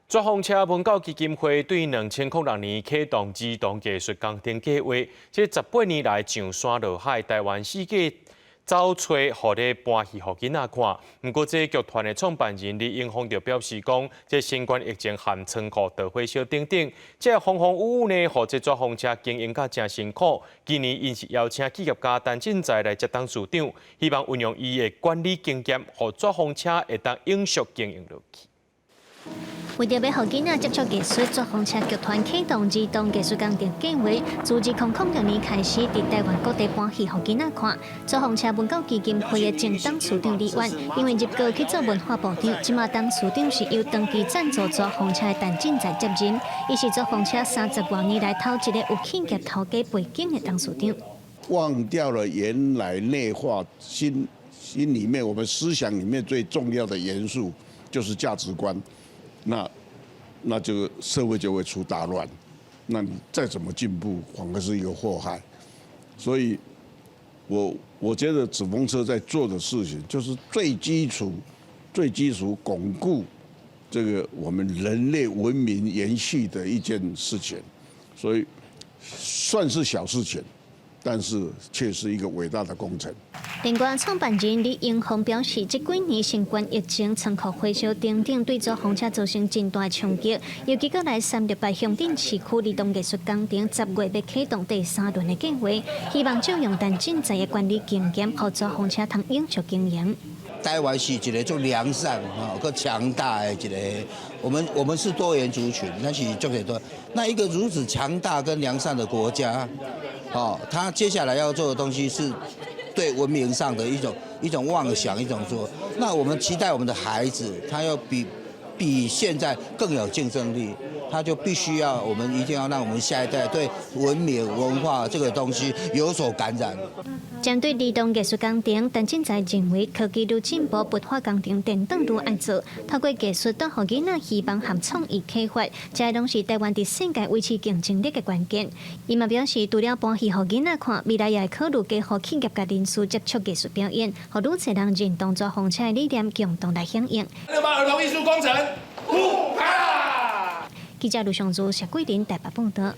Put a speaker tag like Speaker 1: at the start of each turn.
Speaker 1: 紙風車文教基金會對2006年啟動兒童藝術工程計劃，這18年來上山落海，台灣四界走揣，予咧搬戲予囡仔看。毋過，這劇團的創辦人李英峰就表示講，這新冠疫情和倉庫導火燒等等，這風風雨雨呢，予這紙風車經營甲誠辛苦。今年𪜶是邀請企業家陳進財來接董事長，希望運用伊的管理經驗，予紙風車會當永續經營落去。
Speaker 2: 為著欲予囡仔接觸藝術，紙風車劇團啟動兒童藝術工程計劃，自2006年開始，佇台灣各地搬戲予囡仔看。紙風車文教基金會的前董事長李婉，因為入閣去做文化部長，這馬董事長是由長期贊助紙風車的陳進財接任。伊是紙風車30外年來頭一個有企業頭家背景的董事長。
Speaker 3: 忘掉了原來內化心裡面，我們思想裡面最重要的元素就是價值觀。那這個社會就會出大亂，那你再怎麼進步，反而是一個禍害。所以，我覺得紙風車在做的事情，就是最基礎、最基礎鞏固這個我們人類文明延續的一件事情。所以，算是小事情，但是卻是一個偉大的工程。
Speaker 2: 另外，創辦人李英宏表示，這幾年新冠疫情、倉庫火燒等等，對紙風車造成真大衝擊。尤其閣來三六八鄉鎮市區兒童藝術工程，10月欲啟動第三輪的計劃，希望借用陳進財的管理經驗，予紙風車通永續經營。
Speaker 4: 台灣是一個足良善、吼，閣強大的一個，我們是多元族群，但是足多。那一個如此強大跟良善的國家，哦，他接下來要做的東西是對文明上的一種妄想，一種說，那我們期待我們的孩子，他要比現在更有競爭力，他就必須要，我們一定要讓我們下一代對文明文化這個東西有所感染。
Speaker 2: 針對兒童藝術工程，陳進財認為科技愈進步，文化工程電當愈愛做，透過藝術帶予囡仔希望和創意啟發，這攏是台灣佇世界維持競爭力的關鍵。伊嘛表示，除了搬戲予囡仔看，未來也會考慮加予企業界人士接觸藝術表演，予愈濟人認同紙風車的理念，共同來響應。
Speaker 5: 六八兒童藝術工程，呼哈！
Speaker 2: 記者盧尚如、謝桂林台北報道。